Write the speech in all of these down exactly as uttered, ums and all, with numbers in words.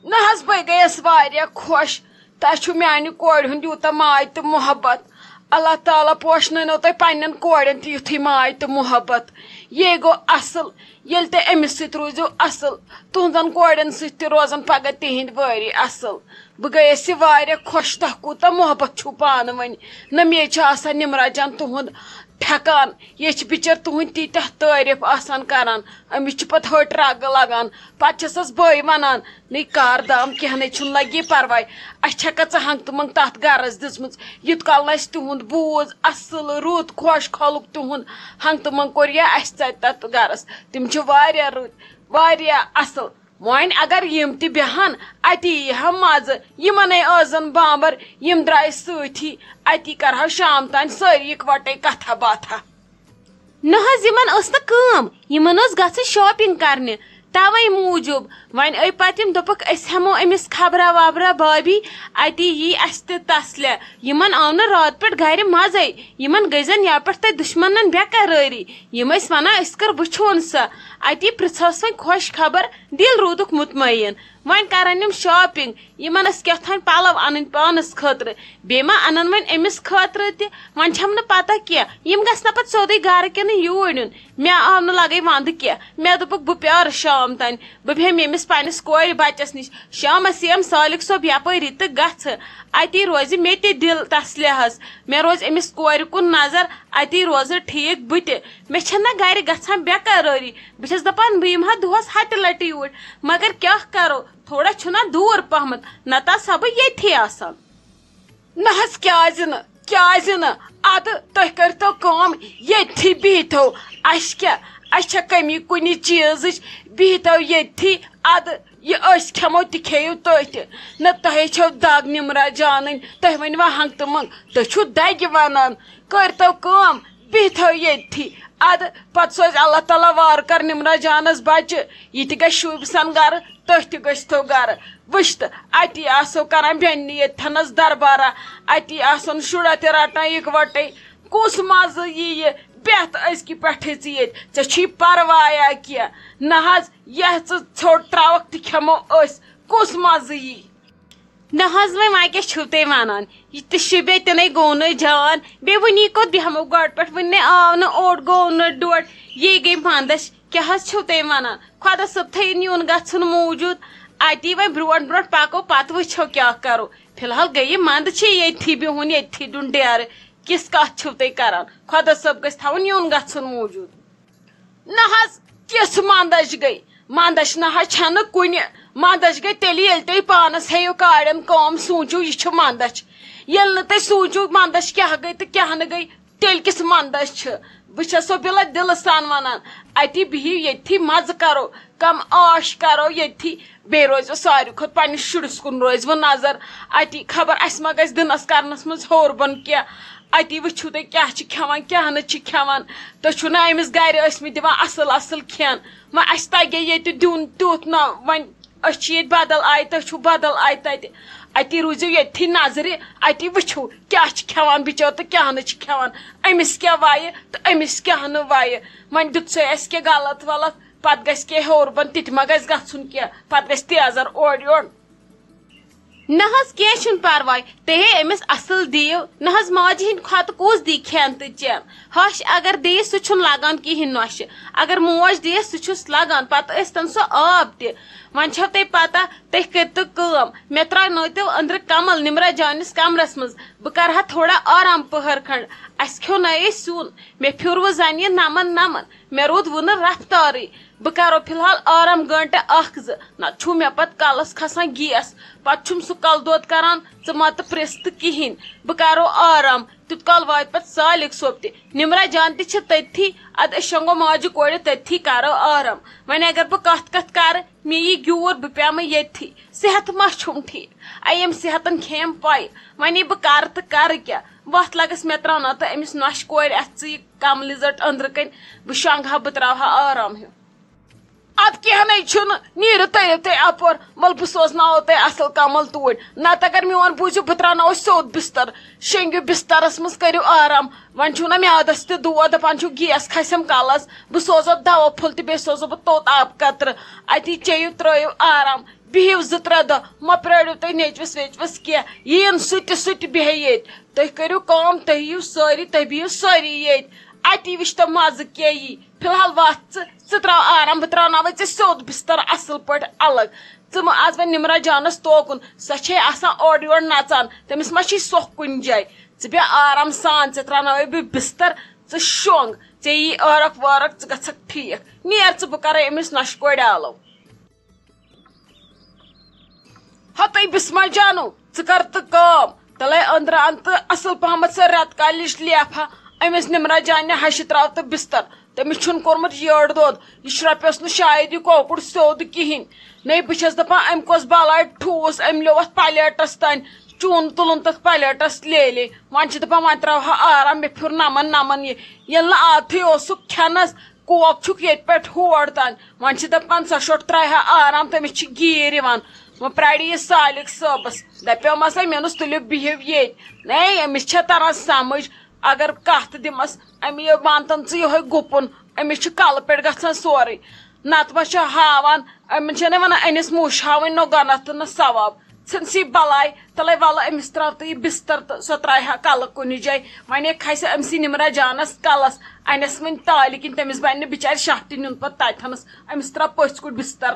نہ حظ، بہٕ گٔیَس واریاہ خۄش۔ تۄہہِ چھُو میانہِ کورِ ہُنٛد یوٗتاہ ماے تہٕ محبت۔ اللہ تعالیٰ پوشنٲینو تۄہہِ پننٮ۪ن کورٮ۪ن تہِ یُتھُے ماے تہٕ محبت۔ یے گوٚو اصل، ییٚلہِ تُہۍ أمِس سۭتۍ روٗزِو اصل، تُہنٛزن کورٮ۪ن سۭتۍ تہِ روزن پگاہ تِہنٛدۍ وٲری اصل۔ بہٕ گٔیَس یہِ واریاہ خۄش، تۄہہِ کوٗتاہ محبت چھُو پانہٕ ؤنۍ۔ نہ مے چھِ آسان نِمرا جان تُہُنٛد ٹھیکان، یے چھِ بِچٲر تُہٕنٛدۍ تیٖتیٛاہ تعٲریٖف آسان کران۔ أمِس چھِ پتہٕ ۂٹۍ رگہٕ لگان۔ پتہٕ چھسس بٲے ونان، نٔے کار دام کینٛہہ نَے چھُنہٕ، لگی پرواے۔ اسہِ چھکھا ژٕ ہنٛگ تہٕ منٛگ تتھ گرس دِژمٕژ؟ یوٗت کال نہٕ اسہِ تِہُنٛد بوٗز، اصل، رُت، خۄش خلُق تِہُنٛد، ہنٛگ تہٕ منٛگ کوٚر یا اسہِ ژتہِ تتھ گرس۔ تِم چھِ واریاہ رٕتۍ، واریاہ اصل۔ وۄنۍ اگر یِم تہِ بیہن، اتی یی ہا مزٕ۔ یِمنے ٲسن بامبر، یِم درٛایہِ سۭتی، اتی کرہو شام تام سٲری اکوٹے کتھا باتھا۔ نہ حظ، یِمن ٲس نہٕ کٲم، یِمن ٲس گژھٕنۍ shopping کرنہِ، توے موٗجوٗب۔ وۄنۍ أے پتہٕ یِم، دوٚپُکھ، أسۍ ہٮ۪مو أمِس خبرا وبرا بابی، اتی یی اسہِ تہِ تسلہ۔ یِمن آو نہٕ راتہٕ پٮ۪ٹھ گرِ مزے، یِمن گٔے زن یپٲرۍ تۄہہِ دُشمنن بے قرٲری۔ یِم ٲسۍ ونان، أسۍ کر وٕچھون سۄ۔ اتی پرژھس وۄنۍ خۄش خبر، دِل روٗدُکھ مطمئن۔ وۄنۍ کرن یِم shopping، یِمن ٲسۍ کیٛاہ تام پلو انٕنۍ پانس خٲطرٕ، بیٚیہِ ما انن وۄنۍ أمِس خٲطرٕ تہِ؟ وۄنۍ چھم نہٕ پتہ کینٛہہ، یِم گژھِ نا پتہٕ سیوٚدُے گرٕ کِنہٕ یوٗرۍ یُن۔ مےٚ آو نہٕ لگے ونٛدٕ کینٛہہ، مےٚ دوٚپُکھ، بہٕ پیارٕ شام تام، بہٕ بیٚہمہٕ ییٚمِس پننِس کورِ بچس نِش۔ شامس یِم سالک صٲب یپٲری تہٕ گژھٕ، اتی روزِ مےٚ تہِ دِل تسلہِ حظ۔ مےٚ روزِ أمِس کورِ کُن نظر، اتی روزٕ ٹھیٖک بہٕ تہِ۔ مےٚ چھنہٕ گرِ گژھان بے قرٲری۔ بہٕ چھس دپان، بہٕ یِمہٕ ہا دۄہس ہتہِ لٹہِ یوٗرۍ، مگر کیٛاہ کرو، تھوڑا چھُنہ دوٗر پہمتھ، نتہٕ آسہٕ ہا بہٕ ییٚتھی آسان۔ نہ حظ، کیازِ نہٕ، کیازِ نہٕ؟ ادٕ تُہۍ کٔرتو کٲم، ییٚتھی بِہتو۔ اسہِ کیٛاہ، اسہِ چھےٚ کٔمی کُنہِ چیٖزٕچ؟ بِہتو ییٚتھی۔ ادٕ یہِ أسۍ کھٮ۪مو، تہِ کھیٚیِو تُہۍ تہِ۔ نہ، تۄہے چھو دگ نِمرا جانٕنۍ، تُہۍ ؤنِو ہنٛگ تہٕ منٛگ، تُہۍ چھِو دگہِ ونان۔ کٔرتو کٲم، بِہتو ییٚتھی۔ ادٕ پتہٕ سوزِ اللہ تعالیٰ وارٕ کار نِمرا جانس بچہِ، یہِ تہِ گژھِ شوٗبہِ سان گرٕ، تُہۍ تہِ گٔژھتو گرٕ۔ وٕچھ تہٕ، اتی آسو کران بیٚنہِ ییٚتھنس دربارہ، اتی آسن شُرا تہِ رٹان اکوٹے۔ کُس مزٕ ییہِ؟ بیٚہہ تہٕ أزکہِ پٮ۪ٹھے ژٕ ییٚتہِ، ژےٚ چھُے پروایا کینٛہہ؟ نہ حظ، یہِ ژٕ ژھوٚٹ تراوکھ تہِ کھٮ۪مو أسۍ۔ کُس مزٕ ییہِ؟ نہ حظ، وۄنۍ، وۄنۍ کیٛاہ چھِو تُہۍ وَنان؟ یہِ تہِ شوٗبے تِنَے گوٚو نہٕ جان۔ بیٚیہِ وٕنی کوٚت بیٚہمو گۄڈٕ پٮ۪ٹھ؟ وٕنہِ نے آو نہٕ اوٚڑ، گوٚو نہٕ ڈوٚڈ۔ یے گٔے منٛدَچھ۔ کیٛاہ حظ چھِو تُہۍ وَنان؟ خۄدا صٲب تھٲیِن یُن گژھُن موٗجوٗد۔ اَتی وۄنۍ برٛونٛٹھ برٛونٛٹھ پَکو، پَتہٕ وٕچھو کیٛاہ کَرو۔ فی الحال گٔے یہِ منٛدٕ چھِ ییٚتھی بِہُن، ییٚتھی دیُن ڈیرٕ۔ کِژھ کَتھ چھِو تُہۍ کَران؟ خۄدا صٲب گژھِ تھاوُن یُن گژھُن موٗجوٗد۔ نہ حظ، کِژھ منٛدَچھ گٔے؟ منٛدَچھ نہ حظ چھَنہٕ کُنہِ۔ منٛدَچھ گٔے تیٚلہِ، ییٚلہِ تُہۍ پانَس ہیٚیِو کاڑٮ۪ن کٲم، سوٗنٛچِو، یہِ چھِ منٛدَچھ۔ ییٚلہِ نہٕ تُہۍ سوٗنٛچِو منٛدَچھ کیٛاہ گٔے تہٕ کیٛاہ نہٕ گٔے، تیٚلہِ کِژھ منٛدَچھ چھِ؟ بہٕ چھَسو بِلا دِلہٕ سان وَنان، اَتی بِہِو ییٚتھی، مَزٕ کَرو، کَم عٲش کَرو ییٚتھی، بیٚیہِ روزِوٕ ساروی کھۄتہٕ پنٛنِس شُرِس کُن روزِوٕ نظر۔ اَتی خبر اَسہِ ما گژھِ دِنَس کَرنَس منٛز ہیوٚر بۄن کینٛہہ۔ اَتی وٕچھِو تُہۍ کیٛاہ چھِ کھٮ۪وان، کیٛاہ نہٕ چھِ کھٮ۪وان۔ تُہۍ چھِو نہ أمِس گرِ ٲسمٕتۍ دِوان اَصٕل اَصٕل کھٮ۪ن؟ وۄنۍ اَسہِ تَگے ییٚتہِ دیُن تیُتھ نہ، وۄنۍ أسۍ چھِ ییٚتہِ بدل آیہِ، تُہۍ چھِو بدل آیہِ تَتہِ۔ اَتی روٗزِو ییٚتھی نظرِ، اَتی وٕچھِو کیٛاہ چھِ کھٮ۪وان بِچٲر تہٕ کیٛاہ نہٕ چھِ کھٮ۪وان، أمِس کیٛاہ وایہِ تہٕ أمِس کیٛاہ نہٕ وایہِ۔ وۄنۍ دیُت سُہ اَسہِ کینٛہہ غلط ولط، پَتہٕ گژھِ کینٛہہ ہیوٚر بۄن، تہِ تہِ ما گژھِ گژھُن کینٛہہ، پَتہٕ گژھِ تیزر اورٕ یورٕ۔ نہ حظ، کینٛہہ چھُنہٕ پرواے، تُہۍ ہے أمِس اصل دِیِو۔ نہ حظ، ماجہِ ہٕنٛدِ کھۄتہٕ کُس دی کھٮ۪ن تہٕ چٮ۪ن؟ ہش اگر دِیہِ، سُہ چھُنہٕ لگان کِہیٖنۍ نۄشہِ۔ اگر موج دِیَس، سُہ چھُس لگان، پتہٕ ٲسۍتن سُہ آب تہِ۔ وۄنۍ چھو تۄہہِ پتہ، تُہۍ کٔرۍتو کٲم، مےٚ ترٛاونٲوتو أنٛدرٕ کمل نمرہ جانِس کمرس منٛز۔ بہٕ کرٕ ہا تھوڑا آرام پٔہر کھنڈ۔ اسہِ کھیوٚو نَیے سیُن، مےٚ پھیوٚر وۄنۍ زن یہِ نمن نمن۔ مےٚ روٗد وُنہٕ رفتارٕے۔ بہٕ کرو فی الحال آرام گٲنٹہٕ اکھ زٕ، نتہٕ چھُ مےٚ پتہٕ کلس کھسان گیس، پتہٕ چھُم سُہ کلہٕ دود کران، ژٕ مہ تہٕ پرٛژھ تہٕ کِہیٖنۍ۔ بہٕ کرو آرام، تیُت کال واتہِ پتہٕ سالِک صٲب تہِ۔ نمرہ جان تہِ چھِ تٔتھی، ادٕ أسۍ شۄنٛگو ماجہِ کورِ تٔتھی، کرو آرام۔ وۄنۍ اگر بہٕ کتھ کتھ کرٕ، مےٚ یی گیوٗر، بہٕ پیمہٕ ییٚتھی۔ صحت ما چھُم ٹھیٖک؟ اے، ییٚمہِ صحتن کھیٚیم پے۔ وۄنۍ یہِ بہٕ کرٕ تہٕ کرٕ کیٛاہ؟ وتھ لگس مےٚ ترٛاونہٕ تہٕ أمِس نۄشہِ کورِ اتھِ ژٕ یہِ کملہِ زٔٹ أنٛدرٕ کنۍ، بہٕ شۄنٛگہٕ ہا، بہٕ ترٛاوٕ ہا آرام ہیوٗ۔ ادٕ کینٛہہ نے چھُنہٕ، نیٖرِو تٔرِو تُہۍ اپور، وَلہٕ بہٕ سوزناوو تۄہہِ اصل کمل توٗرۍ۔ نتہٕ اگر میون بوٗزِو، بہٕ ترٛاوناوو سیوٚد بستر۔ شۄنٛگِو بسترس منٛز، کٔرِو آرام۔ وۄنۍ چھُو نہ میادس تہِ دود، دپان چھُو گیس کھسٮ۪م کلس۔ بہٕ سوزو دوا پھوٚل تہِ، بیٚیہِ سوزو بہٕ توٚت آبہٕ قطرٕ۔ اتی چیٚیِو، ترٛٲیِو آرام۔ بِہِو زٕ ترٛےٚ دۄہ، مہ پرٛٲرِو تُہۍ نیٚچوِس ویٚچوِس کینٛہہ، یِیِن سُہ تہِ، سُہ تہِ بیٚہہِ ییٚتہِ۔ تُہۍ کٔرِو کٲم، تُہۍ یِیِو سٲری، تُہۍ بِہِو سٲری ییٚتہِ، اَتی وٕچھتو مَزٕ کیٛاہ یی۔ فی الحال وَتھ ژٕ، ژٕ ترٛاو آرام، بہٕ ترٛاوناوَے ژےٚ سیوٚد بِستَر اَصٕل پٲٹھۍ الگ۔ ژٕ مہٕ اَژ وۄنۍ نِمرا جانَس توکُن، سۄ چھے آسان اورٕ یورٕ نَژان، تٔمِس ما چھِی سۄکھ کُنہِ جایہِ؟ ژٕ بیٚہہ آرام سان، ژےٚ ترٛاوناوَے بہٕ بِستَر، ژٕ شۄنٛگ، ژےٚ یی عٲرَق وٲرَق، ژٕ گژھکھ ٹھیٖک۔ نیر ژٕ، بہٕ کَرَے أمِس نۄشہِ کورِ آلو۔ ہتٕے بسمہ جانو، ژٕ کر تہٕ کٲم، تلے أنٛدرٕ ان تہٕ اصل پہمتھ سۄ رٮ۪تہٕ کالِچ لیفا أمِس نمرہ جانہِ ہشہِ تراو تہٕ بستر۔ تٔمِس چھُنہٕ کوٚرمُت یٔڈ دۄد، یہِ شرۄپیوس نہٕ شاید یہِ کۄکُر سیوٚد کِہیٖنۍ۔ نے بہٕ چھس دپان، أمۍ کۄس بلاے ٹھوٗس، أمۍ لیوٚو اتھ پلیٹس تانۍ، چوٗن تُلُن تتھ پلیٹس لیلے۔ وۄنۍ چھِ دپان، وۄنۍ تراوہا آرام، مےٚ پھیُر نمن نمن یہِ۔ ییٚلہِ نہٕ عادتھٕے اوسُکھ کھٮ۪نس، کوک چھُکھ ییٚتہِ پٮ۪ٹھ ہور تام۔ وۄنۍ چھِ دَپان، ژۄشوَٹھ ترٛایہِ ہا آرام، تٔمِس چھِ گیٖر یِوان۔ وۄنۍ پرٛارِ یہِ سالِک صٲبَس۔ دَپیومَس، "ہے، مےٚ نُس تُلِو، بِہِو ییٚتہِ۔" نَے، أمِس چھےٚ تَران سَمٕجھ، اگر کَتھ دِمَس، أمۍ یہِ مان تَن ژٕ یِہوٚے گُپُن، أمِس چھُ کَلہٕ پٮ۪ٹھ گژھان سورُے۔ نَتہٕ ما چھِ ہاوان، أمِس چھَنہٕ وَنان، "أنِس موٗش ہاوٕنۍ نہ گۄناہ تہٕ نہ ثواب۔" ژھٕن سی بلاے، تلے ولہٕ أمِس تراو تہٕ یہِ بستر تہٕ سۄ ترایہِ ہا کلہٕ کُنہِ جایہِ۔ وۄنۍ کھسہِ أمۍ سٕے نمرہ جانس کلس، انس وۄنۍ تالہِ کِنۍ، تٔمِس بنہِ نہٕ بِچارِ شاہ تہِ نیُن پتہٕ تتہِ تھنس، أمِس تراو پٔژھۍ کُٹھۍ بستر۔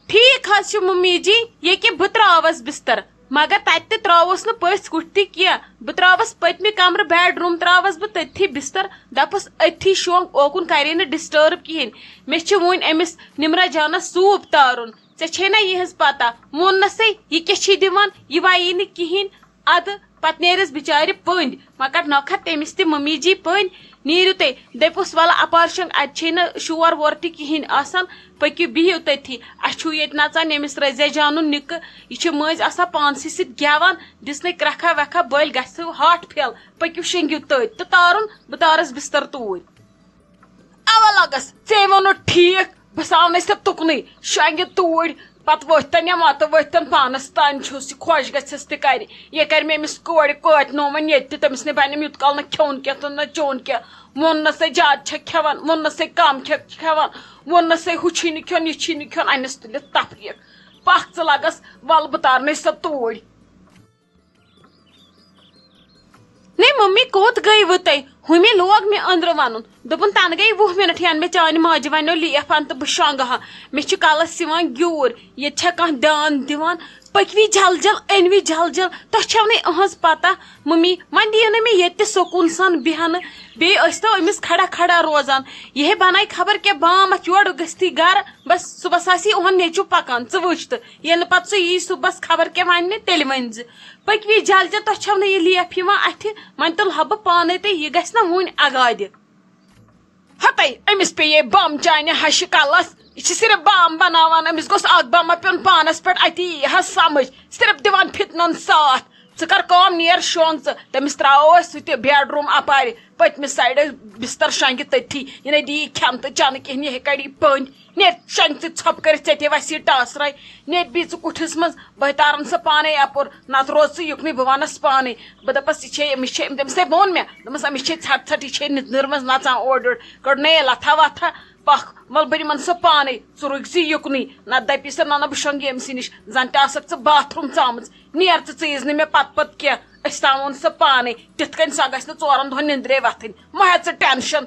ٹھیک حظ چھُ ممی جی، ییٚکہِ بہٕ تراوس بستر، مگر تتہِ تہِ تراوس نہٕ پٔژھۍ کُٹھۍ تہِ کینٛہہ، بہٕ تراوس پٔتمہِ کمرٕ بیڈ روم تراوس بہٕ تٔتھی بستر، دپس أتھی شونٛگ، اوکُن کرے نہٕ ڈسٹرب کہیٖنۍ۔ مےٚ چھُ وُنہِ أمِس نمرہ جانس سوٗپ تارُن۔ ژےٚ چھے نا یِہٕنٛز پتہ؟ ووٚننَسَے، یہِ کیٛاہ چھی دِوان؟ یہِ وَیی نہٕ کِہیٖنۍ۔ اَدٕ پَتہٕ نیرٮ۪س بِچارِ پٔنٛدۍ۔ مگر نۄکھٕ تٔمِس تہِ مٔمی جی پٔنٛدۍ۔ نیٖرِو تُہۍ۔ دٔپِس، وَلہٕ اَپار شۄنٛگ، اَتہِ چھے نہٕ شور وور تہِ کِہیٖنۍ آسان۔ پٔکِو، بِہِو تٔتھی۔ اَسہِ چھُو ییٚتہِ نَژان ییٚمِس رٔزیا جانُن نِکہٕ۔ یہِ چھِ مٔنٛزۍ آسان پانسٕے سۭتۍ گٮ۪وان۔ دِژنَے کرٛکھا وٮ۪کھا، بٔلۍ گژھِ ہُہ ہاٹھ پھٮ۪ل۔ پٔکِو، شۄنٛگِو تٔتۍ تہٕ تارُن، بہٕ تارَس بِستَر توٗرۍ۔ اوا لگس، ژےٚ ووٚنُتھ ٹھیٖک، بہٕ ساونَے ژےٚ تُکنُے، شۄنٛگہِ توٗرۍ، پتہٕ ؤتھۍ تن یا متہٕ ؤتھۍ تن، پانس تام چھُس یہِ خۄش گژھٮ۪س تہِ کرِ۔ یہِ کرِ مےٚ أمِس کورِ کٲتۍ نومن ییٚتہِ تہِ، تٔمِس نے بنہِ یوٗت کال نہ کھیوٚن کینٛہہ تہٕ نہ چیوٚن کینٛہہ۔ ووٚننَسَے زیادٕ چھےٚ کھٮ۪وان، ووٚننَسَے کم چھےٚ کھٮ۪وان، ووٚننَسَے ہُہ چھی نہٕ کھیوٚن، یہِ چھی نہٕ کھیوٚن، انٮ۪س تُلِتھ تفریٖق۔ پکھ ژٕ لگس، ول بہٕ تارنَے سۄ توٗرۍ۔ نے ممی، کوٚت گٔیوٕ تُہۍ؟ ہُمہِ لوگ مےٚ أنٛدرٕ وَنُن۔ دوٚپُن، "تَنہٕ گٔے وُہ مِنٹ ینہٕ مےٚ چانہِ ماجہِ وَنیو لیف اَن تہٕ بہٕ شۄنٛگہٕ ہا۔ مےٚ چھُ کَلَس یِوان گیوٗر، ییٚتہِ چھا کانٛہہ دان دِوان؟ پٔکۍوی جل جل، أنۍوی جل جل۔ تۄہہِ چھَو نہٕ یِہٕنٛز پَتہ۔ ممی، وۄنۍ دِیِو نہٕ مےٚ ییٚتہِ تہِ سکوٗن سان بیٚہنہٕ۔ بیٚیہِ ٲسۍتو أمِس کھڑا کھڑا روزان۔ یِہے بَنایہِ خبر کیٛاہ بام اَتھ یورٕ گٔژھتھٕے گَرٕ۔ بَس، صُبحَس آسہِ یِہُنٛد نیٚچوٗ پَکان، ژٕ وٕچھ تہٕ۔ ییٚلہِ نہٕ پَتہٕ سُہ یی صُبحَس خبر کیٛاہ وَنہِ، تیٚلہِ ؤنۍزِ۔ پٔکۍوی جل جل، تۄہہِ چھَو نہٕ یہِ لیف یِوان اَتھِ، وۄنۍ تُلہٕ ہا بہٕ پانَے تہٕ یہِ گژھِ نہ وُنہِ اَگادِ۔ ہَتَے، أمِس پیٚیے بَم چانہِ ہَشہِ کَلَس، یہِ چھِ صرف بَم بَناوان، أمِس گوٚژھ اَکھ بَمہ پیوٚن پانَس پٮ۪ٹھ، اَتی یی ہا سَمٕجھ، صرف دِوان فِتنَن ساتھ۔ ژٕ کَر کٲم، نیر شۄنٛگ ژٕ، تٔمِس ترٛاوو أسۍ سُہ تہِ بیڈ روٗم اَپارِ، پٔتمِس سایڈٕ بِستَر شۄنٛگہِ تٔتھی، یہِ نَے دی کھٮ۪ن تہٕ چٮ۪نہٕ کِہیٖنۍ، یہِ ہے کَڑِ یہِ پٔنٛدۍ۔ نیر، شۄنٛگہِ ژٕ ژھۄپہٕ کٔرِتھ، ژےٚ تہِ وَسی ٹاسرَے۔ نیر بیٚیہِ ژٕ کُٹھِس منٛز، بہٕ تارَن سۄ پانَے اَپُر، نَتہٕ روز ژٕ یُکنُے، بہٕ وَنَس پانَے۔ بہٕ دَپَس، یہِ چھے، أمِس چھے، تٔمِس ہے ووٚن مےٚ، دوٚپمَس، أمِس چھے ژھَٹھ ژھَٹھ، یہِ چھے نِدنٔر منٛز نَژان اورٕ یورٕ۔ کٔڑ نیر لَتھا وَتھا، پَکھ، وَلہٕ بہٕ نِمَن سۄ پانَے، ژٕ رُکۍ زِ یُکنُے، نَتہٕ دَپی سۄ، "نہ، نہ، بہٕ شۄنٛگہٕ أمۍ سٕے نِش، زَن تہِ آسَکھ ژٕ باتھ روٗم ژامٕژ، نیر ژٕ، ژٕ ییٖز نہٕ مےٚ پَتہٕ پَتہٕ کینٛہہ، أسۍ تھاوون سۄ پانَے، تِتھ کٔنۍ سۄ گژھِ نہٕ ژورَن دۄہَن نِندرے وۄتھٕنۍ، مہ ہےٚ ژٕ ٹٮ۪نشَن۔"